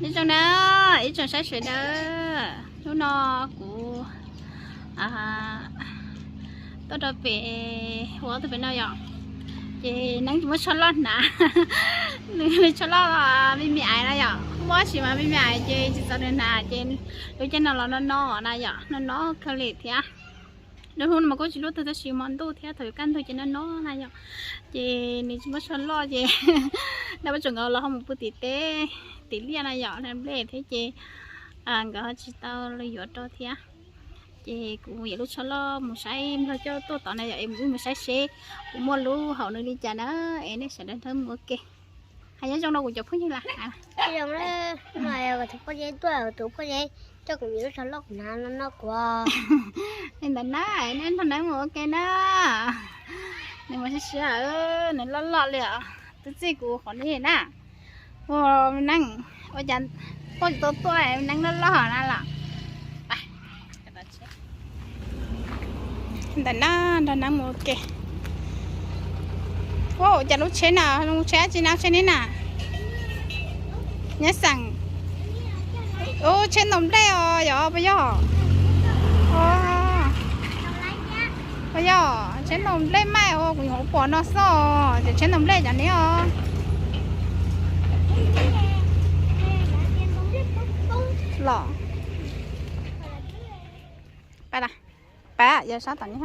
Nyob zoo na, ib tsoom saib sawv daws, hnub no kuv tuaj rau pem, ua ob tug pem no yom, ces neeb tsis muaj tsho loj hnav, nws tsho loj me me aiv na yom, muaj tab sis mas me me aiv ces tsis txaus nws hnav ces lub caij no los no no na yom, no no kawg li thiab. Lub hnub no mas kuj tsis luaj twg tab sis hmo ntuj thiab thaum yuav kaj ntug ces no no na yom, ces nws tsis muaj tsho loj ces dab pab tsoom nkawd los ho mus pw tim teb tim liaj na yom, nplej thiab ces nkawd ho tsis tau los yuav rau thiab. Ces kuv mus yuav lub tsho loj mus saib nplog coj tuaj tod na yom, es mus wb mus saib seb kuv muaj lub haum nws li cas na, es nej sawv daws nrog mus ua ke. Hais nyob zoo rau kuv cov phooj ywg lawm. Tus phooj ywg tuaj, tus phooj ywg coj kuv mus yuav lub tsho loj kuv hnav no no kuv. Li ntawd na, nej nrog neeb mus ua ke na. Nws mas siab siab, nws loj loj li os. Twb txij kuv qhov ni na. Ua neeb, ua cas tuaj tsis tau tuaj, neeb loj loj na los. Ntawm na, nrog neeb mus ua ke. Ua cas lub tsheb na, lub tsheb dab tsi na, tsheb neb na? Nyob xeem. Ub, tsheb ntoo nplej os, yog puas yog? Puas yog tsheb ntoo nplej maij os, kuv nyuam qhuav pom no xwb os, ces tsheb ntoo nplej cov neb os. Los. Pab, yog sab tom ni.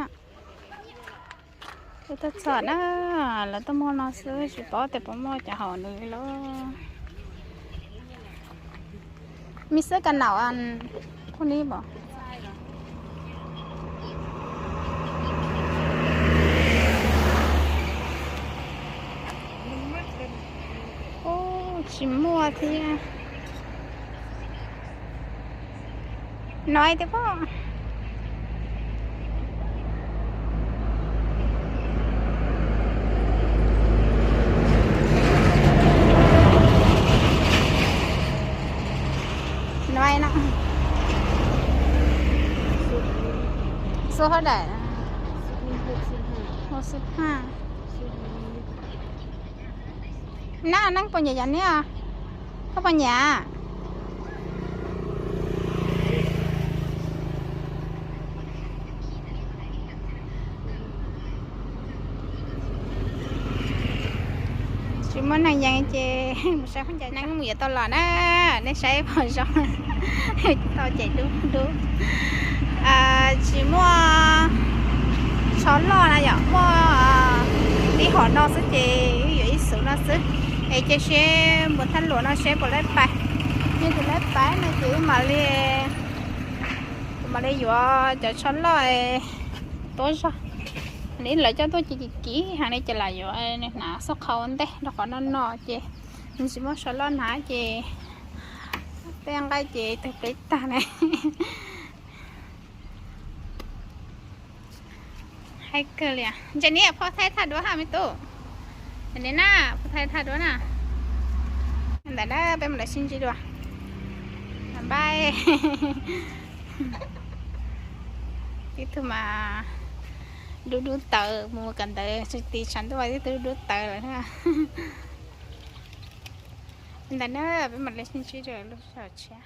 Wb tuaj txog na, lawv tuaj muag no xwb tsis paub tias puas muaj cov haum nws li lauj. Mi xwb ka naum phooj ywg pom. Ub, tsis muaj thiab. No ib tib pob. No no. Xu hab daim. Xu hab. Nab, neeb puas nyiam cov niab? Koj puas nyiam? Tsis muaj neeg yees ces mus saib neeb mus yuav tau los na, nej saib pom zoo. Tau ces dub dub. Tsis muaj tsho loj na yom, muaj tib hom no xwb ces wb yuav ib xuv no xwb. Es cia seb mus thaj luam no seb puas laib pais. Yog tias laib pais no ces wb mam li, kuv mam li yuav cov tsho loj tuab zog. Nim lawv coj tuaj ces kim kim heev li ces lam yuav hnav xub qhau ua ntej rau qhov no no ces nws tsis muaj tsho loj hnav ces tej nqaij ces tawg pleb tag na. Haib kawg li. Ntse ni, phoj thaij thaj duab hab me tub. Ntse ni na, phoj thaij thaj duab na. Ntawm na peb mam li sib ntsib dua. Bye. Tib tug mas dub dub tawv mus kawm ntawv tsis tiv tshav ntuj, tib tug dub dub tawv lawm. Ntawm na peb mam li sib ntsib dua lub sij hawm tshiab.